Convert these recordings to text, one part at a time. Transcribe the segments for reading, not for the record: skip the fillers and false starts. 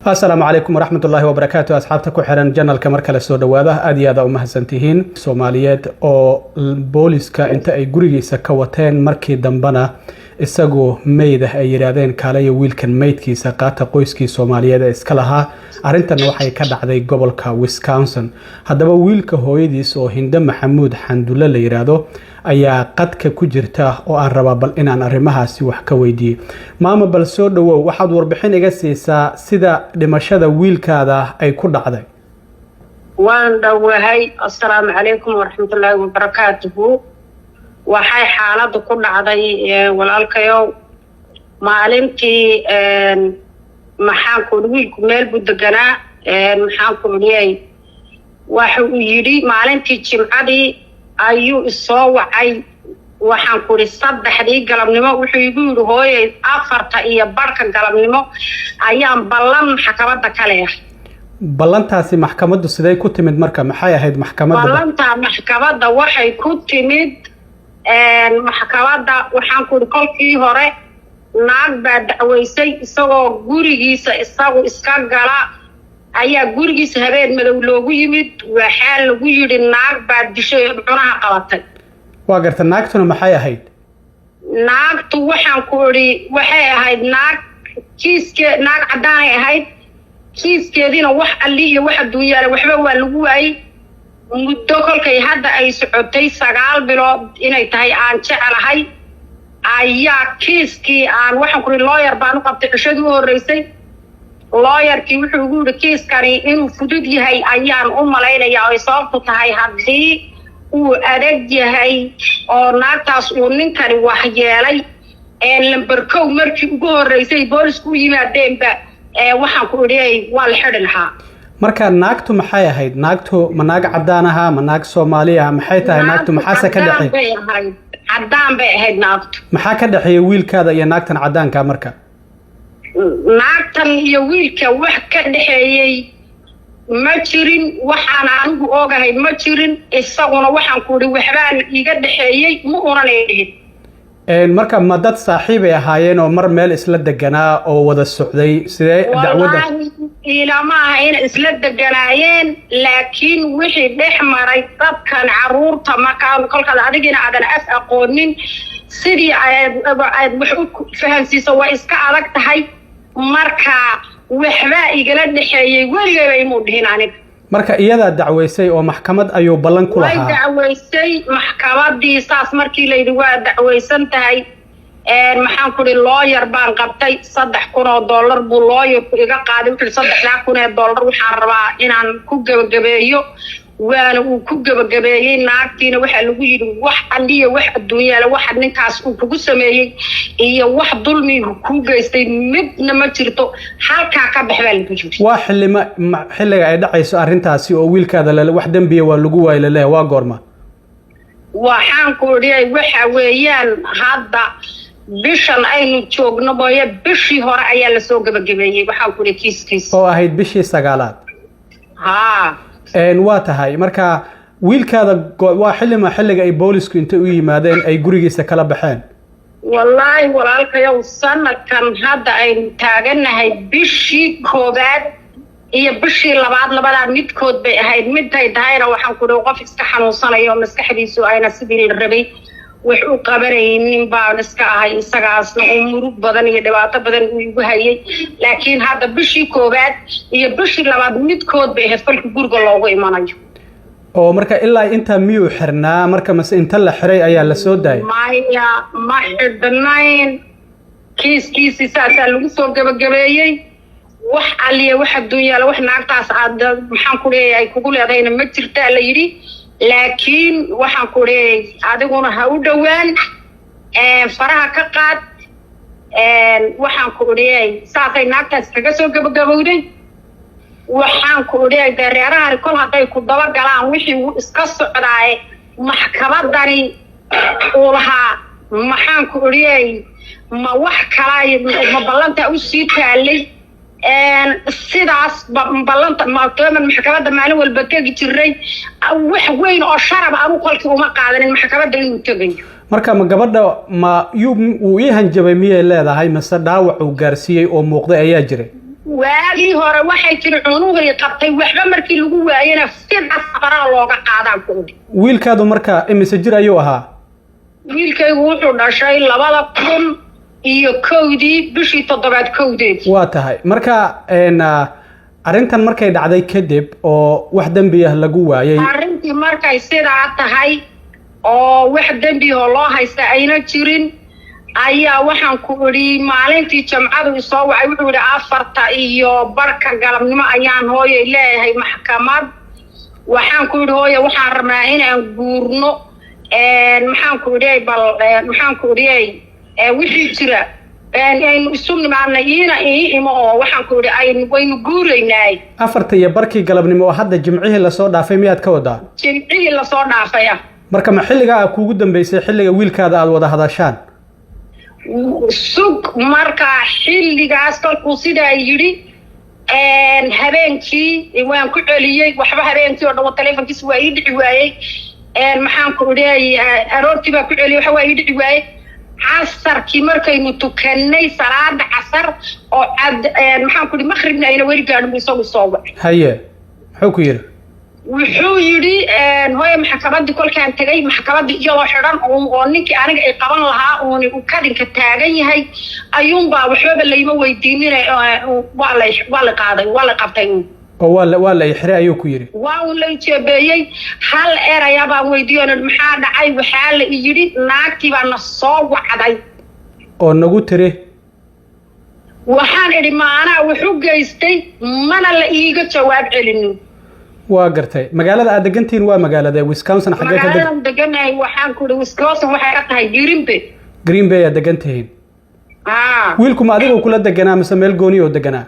Asalaamu calaykum waraxmatullaahi wabarakaatu. Asxaabta ku xiran channelka, mar kale soo dhowaada. Aad iyo aad u mahadsantihiin. Soomaaliyeed oo booliska inta ay gurigiisa ka wateen, markii dambena isagu meydah ay yidhaahdeen, "Kaalaya, wiilkan meydkiisa qaata," qoyskii Soomaaliyeed ee iska lahaa. Arrintan waxay ka dhacday gobolka Wisconsin. Haddaba wiilka hooyadiis oo Hinde Maxamuud Xandulle la yidhaahdo ayaa qadka ku jirta oo aan rabaa bal inaan arrimahaasi wax ka weydiiyey. Maama, bal soo dhowow. Waxaad warbixin iga siisaa sida dhimashada wiilkaada ay ku dhacday. Waan dhowahay. Assalaamu calaykum waraxmatullaahi wabarakaatuhu. Waxay xaaladdu ku dhacday, walaalkayow, maalintii, maxaan ku idhi, wiilku meel buu deganaa. Maxaan ku idhiyay, waxa uu yidhi maalintii Jimcadii ayuu isoo wacay, waxaan ku idhi, 3dii galabnimo. Wuxuu igu yidhi, "Hooyay, 4:30 galabnimo ayaan ballan maxkamadda ka leehay." Ballantaasi maxkamaddu sidee ku timid marka? Maxay ahayd maxkamadda? Ballanta maxkamadda waxay ku timid, maxkamadda, waxaan ku idhi, kolkii hore naag baa dacweysay. Isagoo gurigiisa isagu iska gala ayaa gurigiisa habeen madow loogu yimid. Waxaa lagu yidhi naag baa dishay, cunaha qabatay. Waa garta. Naagtuna maxay ahayd? Naagtu, waxaan ku idhi, waxay ahayd naag kiiske, naag caddaanay ahayd. Kiiskeediina wax alli iyo wax adduunyaale waxba waa lagu waayey. Muddo kolkay hadda ay socotay, 9 bilood inay tahay aan jecelahay, ayaa kiiskii aan, waxaan ku idhi, lawyer baan u qabtay. Cishadii u horreysay lawyerkii wuxuu igu yidhi, "Kiiskani inuu fudud yahay ayaan u malaynayaa, oy sababtu tahay haddii uu adag yahay oo naagtaas uu ninkani waxyeelay, lamber kow markii ugu horreysay boolisku u yimaadeenba, waxaan ku idhi, waa la xidhi lahaa." Marka naagtu maxay ahayd? Naagtu ma naag caddaan ahaa, ma naag Soomaali ah? Maxay tahay naagtu? Maxaase ka Caddaan dhexeey? bay ahayd, caddaan bay ahayd naagtu. Maxaa ka dhexeeya wiilkaada iyo naagtan caddaanka marka? Naagtan iyo wiilka wax ka dhexeeyey ma jirin. Waxaan anigu ogahay ma jirin. Isaguna, waxaan ku idhi, waxbaan iga dhexeeyey ma unan dhihin. Marka ma dad saaxiibay ahaayeen oo mar meel isla deganaa oo wada socday? Sidee dacwadda? Wallaahi, ilama aha inay isla deganaayeen, laakiin wixii dhex maray dadkan caruurta markaa kolkaad adigina aadan af aqoonin, sidii aad wax u fahansiiso waa iska adag tahay. Marka waxbaa igala dhexeeyey weligayba imuu dhihin aniga. Marka iyadaa dacweysay oo maxkamad ayuu ballan ku Way lahaa? dacweysay. Maxkamadii saas markii layidhi waa dacweysan tahay, maxaan ku idhi, lawyer baan qabtay. $3,000 buu lawyerku iga qaaday. Wuxuu 3,000 ee dollar waxaan rabaa inaan ku gebagabeeyo. Waana uu ku gebagabeeyey. Naagtiina waxaa lagu yidhi wax alliya wax adduunyaale waxa ninkaas uu kugu sameeyey iyo wax dulmigu kuu geystay midna ma jirto, halkaa ka bax baa lagu yidhi. Waa xillima xilliga ay dhacayso arrintaasi oo wiilkaada lale wax dembiya waa lagu waayo laleeyahay? Waa goorma? Waxaan ku idhi, waxa weeyaan hadda bishan aynu joogno mooye, bishii hore ayaa lasoo gebagabeeyey, waxaan ku idhi, kiiskiis. Oo ahayd bishii sagaalaad? Haa. Waa tahay. Marka wiilkaada waa xillima xilliga ay boolisku intay u yimaadeen ay gurigiisa kala baxeen? Wallaahi walaalkayow, sanadkan hadda aynu taaganahay bishii koobaad iyo bishii labaad, labadaa midkood bay ahayd. Midtay tahayna, waxaan ku idhi, qof iska xanuunsanayo oo maskaxdiisu ayna sidii la rabay wax u qabanaynin baan iska ahay. Isagaasna uu murug badan iyo dhibaato badan uu igu hayay. Laakiin hadda bishii koowaad iyo bishii labaad midkood bay ahayd kolkii guriga loogu imanayo. Oo marka ilaa intaa miyuu xirnaa marka, mase inta la xiray ayaa la soo daayay? Maya, ma xidhnayn. Kiiskiisii saasaa lagu soo gebagabeeyey. Wax aliya wax adduunyaala wax naagtaas aad, maxaan ku leeyahay, kugu leedahayna ma jirtaa la yidhi. Laakiin waxaan ku leeyahay, adiguna ha u dhowaan, faraha ka qaad. Waxaan ku leeyahay, saasay naagtaas kaga soo gebagabowday. Waxaan ku leeyahay, dee reerahani kol hadday ku daba galaan, wixii wuu iska socdaaye. Maxkamadani uu lahaa, maxaan ku odhiyay, ma wax kalaa ma ballantaa usii taalay sidaas ballanta maatooman maxkamadda maalin walba tegi jiray? Wax weyn oo sharaba anu kolkii uma qaadanin maxkamadda inuu tegayo. Marka ma gabadha ma yuu wuu ii hanjabay miyay leedahay, mase dhaawac uu gaarsiiyey oo muuqday ayaa jiray? Waagii hore waxay tiri cunuhay qabtay, waxba markii lagu waayana sidaas faraha looga qaadaan ku idhi. Wiilkaadu marka imise jir ayuu ahaa? Wiilkaygu wuxuu dhashay 2001-dii, bishii toddobaad 1-deedii. Waa tahay. Marka arrintan markay dhacday kadib oo wax dembi ah lagu waayey? Arrintii markay sidaa tahay oo wax dembihoo loo haysta ayna jirin ayaa waxaan ku idhi maalintii Jamcadu isoo wacay, wuxuu yidhi 4:30 galabnimo ayaan hooyay leeyahay maxkamad. Waxaan ku idhi, hooye, waxaan rabnaa inaan guurno. Maxaan ku idhi, bal maxaan ku idhiyey, wixii jira aynu isu nimaadna, iina ii imo, oo waxaan ku idhi aynu waynu guuraynaay. 4:30 galabnimo oo hadda Jimcihii lasoo dhaafay miyaad ka wadaa? Jimcihii lasoo dhaafay ah. Marka ma xilligaa aa kuugu dambeysay xilliga wiilkaada aada wada hadashaan? Sug, markaa xilligaas kolkuu sidaa yidhi, habeenkii waan ku celiyey, waxba habeenkii oo dhan taleefonkiisa waa ii dhici waayey. Maxaan ku idhi, aroortii baa ku celiyey, waxa waa ii dhici waayey. Casarkii markaynu tukanay salaada casar oo cad, maxaan ku idhi, maqribna ayna weli gaadhin buu isagu soo wacay. Haye, muxuu ku yidhi? Wuxuu yidhi, hooye, maxkamaddii kolkaan tegay, maxkamaddii iyadoo xidhan oo ninkii aniga ay qaban lahaa uuni uu kadinka taagan yahay ayuunbaa waxbaba layma weydiinin, waa la qaaday, waa la qabtay uun. Oo waa la xiray ayuu ku yidhi? Waa uun la ijeebeeyey. Hal eraya baan weydiiyo, maxaa dhacay? Waxaa la yidhi naagtii baa na soo wacday. Oo nagu tiri? Waxaan idhi, maanaa wuxu geystay? Mana la iiga jawaab celinin. Waa gartay. Magaalada aad degantihiin waa magaalada Wisconsin xaggee ka deg? Magaaladan deganahay, waxaan ku idhi, Wisconsin waxay ka tahay Green Bay. Green Bay aad degan tihiin? Aa. Wiilku ma adigoo kula deganaa mise meel gooni oo deganaa?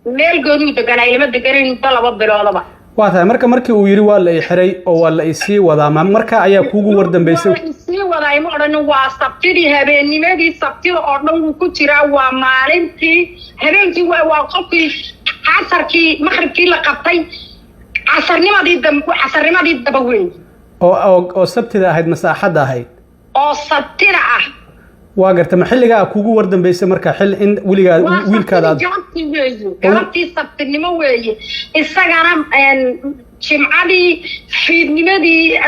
Meel gooniu deganaa, ilama deganayn muddo 2 biloodaba. Waa tahay. Marka markii uu yidhi waa la i xiray oo waa la isii wadaa, ma marka ayaa kuugu war dambeysay? Waa la isii wadaa ima odhanin. Waa Sabtidii, habeennimadii Sabtida oo dhan wuu ku jiraa. Waa maalintii habeenkii, waa qofkii casarkii maqribkii la qabtay, casarnimadii dambe, casarnimadii daba weyn. Oo Sabtida ahayd mase Axadda ahayd? Oo Sabtida ah. Waa gartay. Ma xilligaa kuugu war dambeysay marka xil in weligaa Waa wiilkaada Sabtidii aad galabtii weeye, galabtii Sabtinimo weeye. Isagana Jimcadii fiidnimadii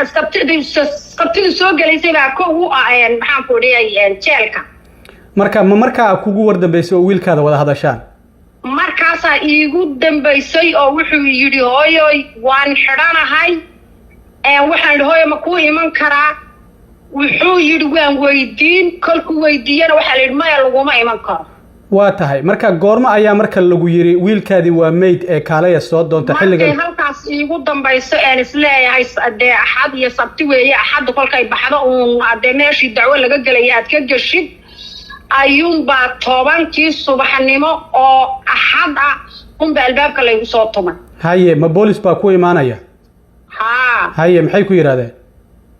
Sabtidu soo gelaysay baa kow u ah, maxaan ku dhiyay, jeelka. Marka ma markaa kuugu war dambeysay oo wiilkaada wada hadashaan? Markaasaa iigu dambaysay oo wuxuu yidhi, hooyoy, waan xidhanahay. Waxaan idhi, hooyo, ma kuu iman karaa? Wuxuu yidhi waan weydiin. Kolkuu weydiiyana waxaa la yidhi maya, laguma iman karo. Waa tahay. Marka goormo ayaa marka lagu yiri wiilkaadii waa mayd ee kaalaya soo doonta? Markay xilligan halkaas iigu dambayso een isleeyahay dee Axad iyo Sabti weeye, Axadda kolkay baxdo uun dee meeshii dacwo laga gelaya aad ka geshid ayuunbaa 10-kii subaxnimo oo Axad ah unba albaabka laygu soo tumay. Haye, ma boolis baa ku imaanaya? Haa. Haye, maxay ku yidhahdeen?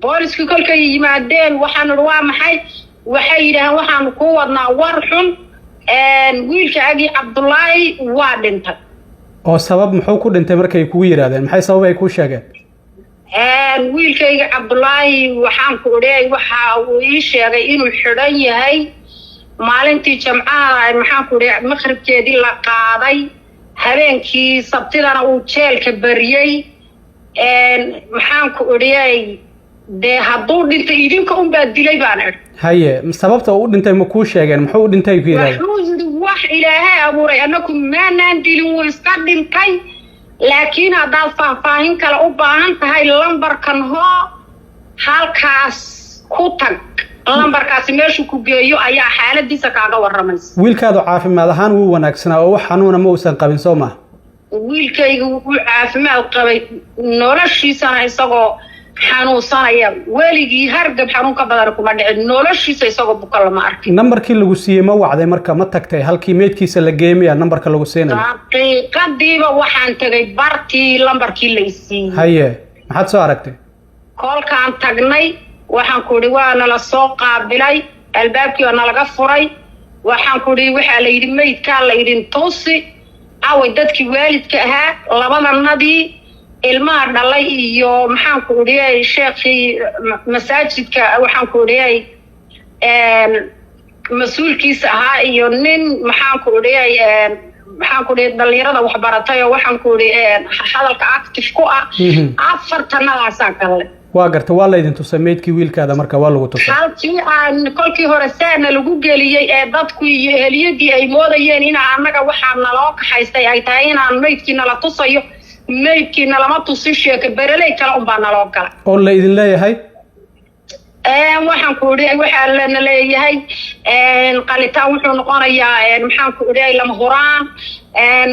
Booliskii kolkay yimaadeen waxaan idhi, waa maxay? Waxay yidhaaheen, waxaanu ku wadnaa war xun, wiilkaagii Cabdullaahi waa dhintay. Oo sabab muxuu ku dhintay markay kugu yidhahdeen, maxay sabab ay kuu sheegeen? Wiilkayga Cabdullaahi, waxaan ku idhi, waxa uu ii sheegay inuu xidhan yahay maalintii Jamcaha, maxaan ku idhi, maqribkeedii la qaaday, habeenkii Sabtidana uu jeelka bariyey. Maxaan ku idhiyey, dee hadduu dhintay idinka unbaa dilay baan idhi. Haye, sababta uu u dhintay ma kuu sheegeen? Muxuu u dhintay ku yidhahdeen? Wuxuu yidhi, wax Ilaahay abuuray annaku maanaan dilin, wuu iska dhintay, laakiin haddaad faahfaahin kale u baahan tahay lambarkan hoo, halkaas ku tag, lambarkaasi meeshuu ku geeyo ayaa xaaladiisa kaaga warramaysa. Wiilkaadu caafimaad ahaan wuu wanaagsanaa oo wax xanuuna ma uusan qabin, soo ma? Wiilkayga wuu caafimaad qabay, noloshiisana isagoo xanuunsanaya weligii hargab xanuun ka badan kuma dhicin, noloshiisa isagoo buka lama arkin. Nambarkii lagu siiyey ma wacday? Marka ma tagtay halkii meydkiisa la geeyey miyaa nambarka lagu siinayo? Daqiiqadiiba waxaan tegay bartii lambarkii la isiiyey. Haye, maxaad soo aragtay? Kolkaan tagnay, waxaan ku idhi, waa nala soo qaabilay, albaabkii waa nalaga furay. Waxaan ku idhi, waxaa la yidhi meydkaa la idin tusi. Away dadkii waalidka ahaa, labadanadii ilmaha dhalay iyo maxaan ku idhiyay sheekhii masaajidka, waxaan ku idhiyay, mas-uulkiisa ahaa iyo nin, maxaan ku idhiyay, Maxaan ku dhihi, dhalinyarada waxbaratay oo waxaan ku idhi hadalka active ku ah. Afartanadaasaa galle. Waa garta, waa laydin tusay meydkii wiilkaada marka, waa lagu tusay? Halkii aan kolkii hore saana lagu geliyey ee dadku iyo eheliyadii ay moodayeen inaa annaga waxaa naloo kaxaystay ay tahay inaan meydkii nala tusayo, meydkii nalama tusin. Sheeka bereley kale unbaa naloo galay. Oo la idin leeyahay? Waxaan ku idhi, waxaa lana leeyahay qalitaan wuxuu noqonayaa, maxaan ku idhi, lama huraan.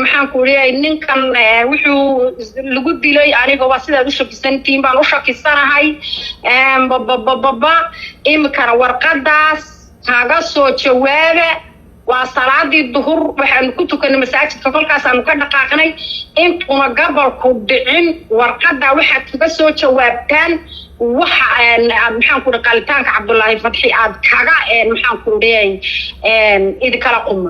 Maxaan ku idhi, ninkan wuxuu lagu dilay aniga waa sidaad u shakisantihiin baan u shakisanahay. Bababababa, imikana warqadaas kaga soo jawaaba. Waa salaadii duhur, waxaanu ku tukanay masaajidka, kolkaasaanu ka dhaqaaqnay. Intuuna gobolku dhicin warqaddaa waxaad kaga soo jawaabtaan waxa aad, maxaan ku idhi, qalitaanka Cabdullaahi Fatxi aad kaga, maxaan ku idhi, idinkala quma.